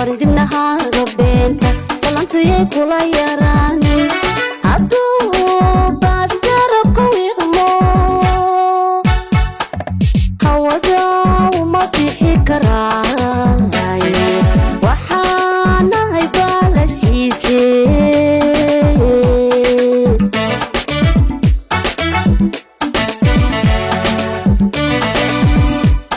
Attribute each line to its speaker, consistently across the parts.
Speaker 1: Habarin dibnahaaga beenta balantuyay kula yaraanin hadduu baas garabka wiiqmo hawada uma bixi karaaye waxaanahay baalashiise.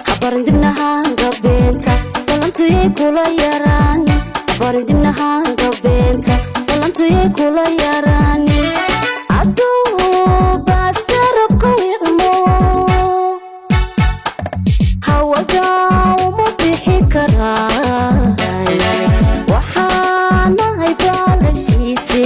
Speaker 1: Habarin dibnahaaga beenta balantuyay kula yaraanin habarin dibnahaaga beenta balantuyay kula yaraanin hadduu baas garabka wiiqmo hawada uma bixi karaaye waxaanahay baalashiise.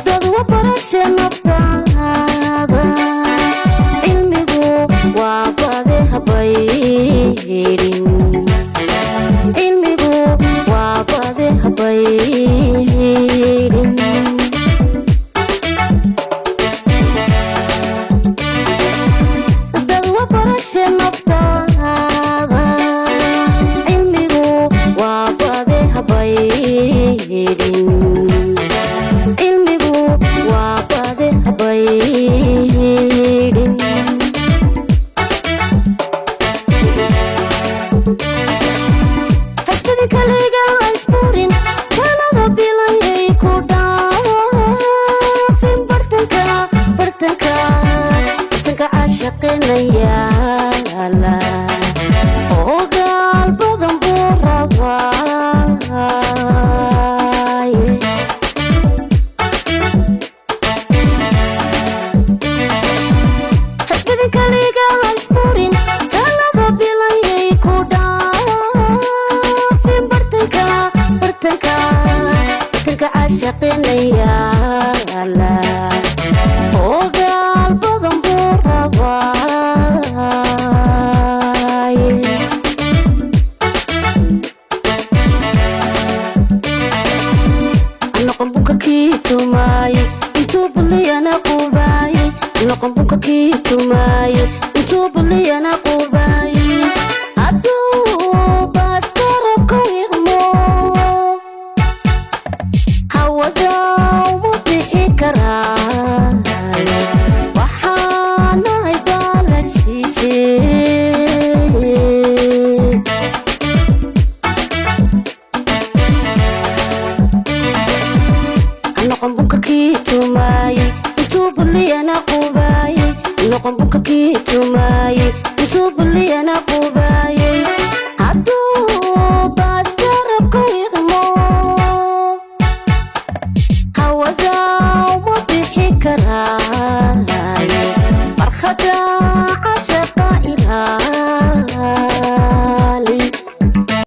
Speaker 1: Dad wa barashe naftaada cilmigu waa bade habaydhin cilmigu waa bade habaydhin. Dad wa barashe naftaada cilmigu waa bade habaydhin cilmigu waa bade habaydhin. Hasbadin kaliga isburin talada bilayay ku dhaafin bartanka bartanka bartanka caashaqinayaala ogaal badan buu rabaaye. Hasbadin kaliga isburin talada bilayay ku dhaafin bartanka bartanka bartanka caashaqinayaala ogaal badan buu rabaaye. Noqon bunka kii tumaaye intuu budliyana qubaaye noqon bunka kii tumaaye intuu budliyana qubaaye hadduu baas garabka wiiqmo hawada uma bixi karaaye waxaanahay baalashiise. Noqon bunka kii tumaaye intuu budliyana qubaaye noqon bunka kii tumaaye intuu budliyana qubaaye hadduu baas garabka wiiqmo hawada uma bixi karaaye barkhada.